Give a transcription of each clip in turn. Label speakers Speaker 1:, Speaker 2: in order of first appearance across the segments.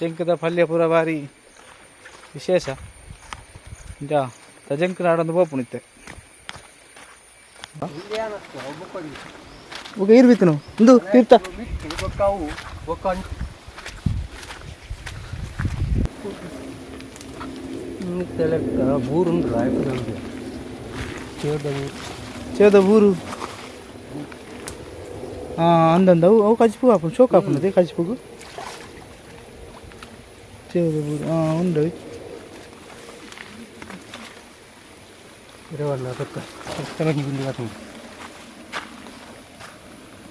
Speaker 1: ಚೆಂಕದ ಪಲ್ಯ ಪೂರ ಬಾರಿ ವಿಶೇಷ. ಇಂಚ ತಜಂಕ್ ನಾಡೊಂದು ಪೋಪುನಿತ್ತೆ. ಬೊಕ ಈರ್ ಬಿತ್ತನು ಇಂದು ತೀರ್ಥ.
Speaker 2: ಬೂರುಂಡು ರಾಯಪುರ ಚೇದ ಊರು.
Speaker 1: ಚೇದ ಊರು. ಹಾಂ, ಅಂದಂದ ಅವು ಅವು ಕಜ್ಪು ಆಪುಂಡು, ಶೋಕ್ ಆಪುಂಡು. ಅದೇ ಕಜ್ಪುಗು ಚೇದ ಊರು. ಹಾಂ, ಉಂಡು.
Speaker 2: ಇರವಲ್ಲ ಅದಕ್ಕೆ ಗುಂಡಿ ಆತುಂಡು.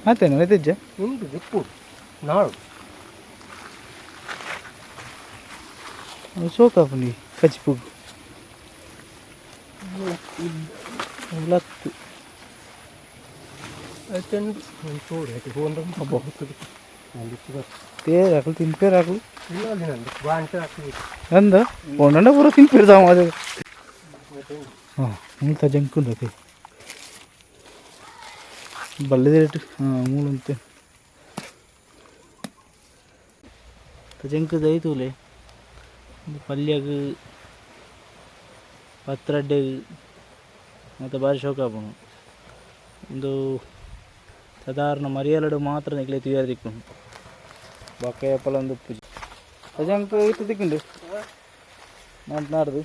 Speaker 1: ಮತ್ತೇನು ಎತ್ತಿಜ್ಜ?
Speaker 2: ಉಂಡು, ದಿಪ್ಪು ನಾಳು.
Speaker 1: ಅವು ಶೋಕ್ ಆಪುಂಡು ಈ ಕಜ್ಪುಗು ಲತ್ತು.
Speaker 2: ಚೆಂಡು ತೋಡು ಆಯ್ತು ಹೋಂದ.
Speaker 1: ಅಬ್ಬಾ. ತೇರ್ ಹಾಕಲು ತಿನ್ಪೇರು ಹಾಕಲು.
Speaker 2: ಇಲ್ಲ, ಬಾಂಟೆ ಹಾಕಿ.
Speaker 1: ಅಂದ ಪೋಂಡ ಪೂರ ತಿನ್ಪೇರು ಸಾಮ. ಹಾಂ, ಮೂಲ್ತ ಜಂಕ್ ಉಂಡು. ಅದೇ ಬಲ್ಲದ ರೇಟ್. ಹಾಂ, ಮೂಲಂತೆ ಜಂಕ್ ದೈತೂಲೆ. ಪಲ್ಯಗ್, ಪತ್ರಡ್ಡೆಗ್ ಮತ್ತು ಬಾರಿ ಶೋಕ ಆಪುಂಡು. ಉಂದು ಸಾಧಾರಣ ಮರಿಯಲಡು ಮಾತ್ರ ನಿಕ್ಲೆ ತೂಯರೆ ತಿಕ್ಕುಂಡು, ಬೊಕ್ಕ ಏಪಲ ಉಂದು ಉಪ್ಪುಜಿ. ತಜಂಕ್ ಇತ್ತು ತಿಕ್ಕುಂಡು ನಾಡ್ದು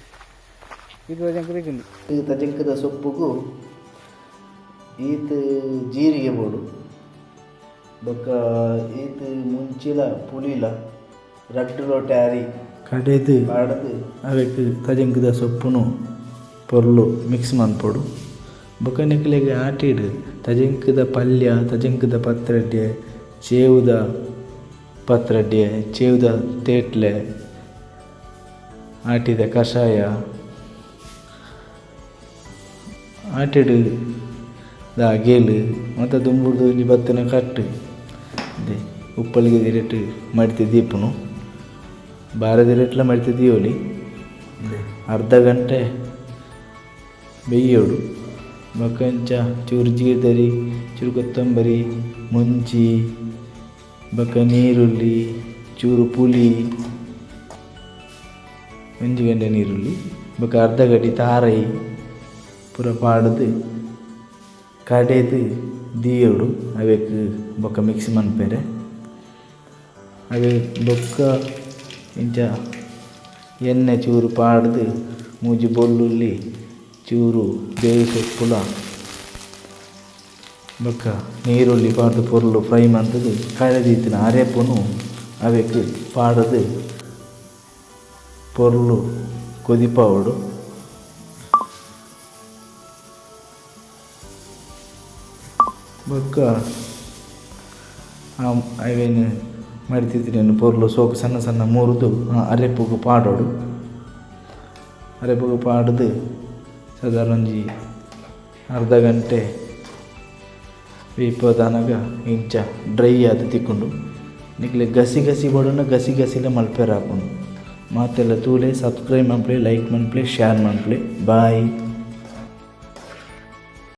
Speaker 1: ಇದು ತಜಂಕ್ ತಿಕ್ಕುಂಡು.
Speaker 3: ಈ ತಜಂಕದ ಸೊಪ್ಪುಗು ಈತ್ ಜೀರಿಗೆ ಬೋಡು, ಬೊಕ್ಕ ಈತ್ ಮುಂಚಿಲ ಪುಳಿಲ ರಡ್ಡ್ ಲೋಟೆ ಅರಿ
Speaker 1: ಕಡೆದು
Speaker 3: ಪಾಡ್ದ್
Speaker 1: ಅವೆಕ್ ತಜಂಕದ ಸೊಪ್ಪುನು ಪೊರ್ಲು ಮಿಕ್ಸ್ ಮನ್ಪೊಡು. ಬೊಕ ನಿಕ್ಲೆಗ್ ಆಟಿಡ್ ತಜಂಕದ ಪಲ್ಯ, ತಜಂಕದ ಪತ್ರಡ್ಡೆ, ಚೇವುದ ಪತ್ರಡ್ಡೆ, ಚೇವುದ ತೇಟ್ಲೆ, ಆಟಿದ ಕಷಾಯ, ಆಟಿಡ್ ದ ಅಗೇಲ್ ಮಾತ ದುಂಬುರ್ದು ಒಂಜಿ ಬತ್ತಿನ ಕಟ್ಟ್ ದೆ. ಉಪ್ಪಳಿಗೆ ದಿರೆಟ್ ಮಡಿತ್ ದೀಪುನು, ಬಾರೆದಿರೆಟ್ಲ ಮಡಿತ್ ದೀವೊಲಿ. ಅರ್ಧ ಗಂಟೆ ಬೆಯ್ಯೋಡು. ಬೊಕ ಇಂಚ ಚೂರು ಜೀರ್ದರಿ, ಚೂರು ಕೊತ್ತಂಬರಿ, ಮುಂಚಿ, ಬೊಕ ನೀರುಳ್ಳಿ, ಚೂರು ಪುಳಿ, ಒಂಜಿ ಗಂಟೆ ನೀರುಳ್ಳಿ, ಬೊಕ ಅರ್ಧ ಗಡಿ ತಾರೈ ಪೂರ ಪಾಡ್ದು ಕಡೆದು ದೀಯೋಡು. ಅವೆಕ್ ಬೊಕ ಮಿಕ್ಸ್ ಮನ್ಪೆರೆ. ಅವೆ ಬೊಕ್ಕ ಇಂಚ ಎಣ್ಣೆ ಚೂರು ಪಾಡ್ದು ಮೂಜಿ ಬೊಳ್ಳುಳ್ಳಿ, ಚೂರು ಬೇವು ಸೊಪ್ಪುಲ, ಬೊಕ್ಕ ನೀರುಳ್ಳಿ ಪಾಡ್ದು ಪೊರ್ಲು ಫ್ರೈ ಮಂತುದು ಕಡೆದಿತ್ತಿನ ಅರೆಪುನು ಅವೆಕ್ ಪಾಡ್ದು ಪೊರ್ಲು ಕೊದಿಪಾವೊಡು. ಬೊಕ್ಕ ಅವೆನ್ ಮಡಿತಿತ್ತಿನ ಪೊರ್ಲು ಸೋಕು ಸಣ್ಣ ಸಣ್ಣ ಮೂರುದು ಅರೆಪುಗು ಪಾಡೊಡು. ಅರೆಪುಗು ಪಾಡ್ದು ಸಾಧಾರಣ ಒಂಜಿ ಅರ್ಧ ಗಂಟೆ ಬೇಯಿಪದಾನಗ ಇಂಚ ಡ್ರೈ ಆದ್ ತಿಕ್ಕುಂಡು. ನಿಕ್ಲೆ ಗಸಿ ಗಸಿ ಬೋಡುಂಡ ಗಸಿ ಗಸಿಲ ಮಲ್ಪೆರೆ ಆಪುಂಡು. ಮಾತೆಲ್ಲ ತೂಲೆ, ಸಬ್ಸ್ಕ್ರೈಬ್ ಮನ್ಪುಲೆ, ಲೈಕ್ ಮನ್ಪುಲೆ, ಶೇರ್ ಮನ್ಪುಲೆ. ಬಾಯ್.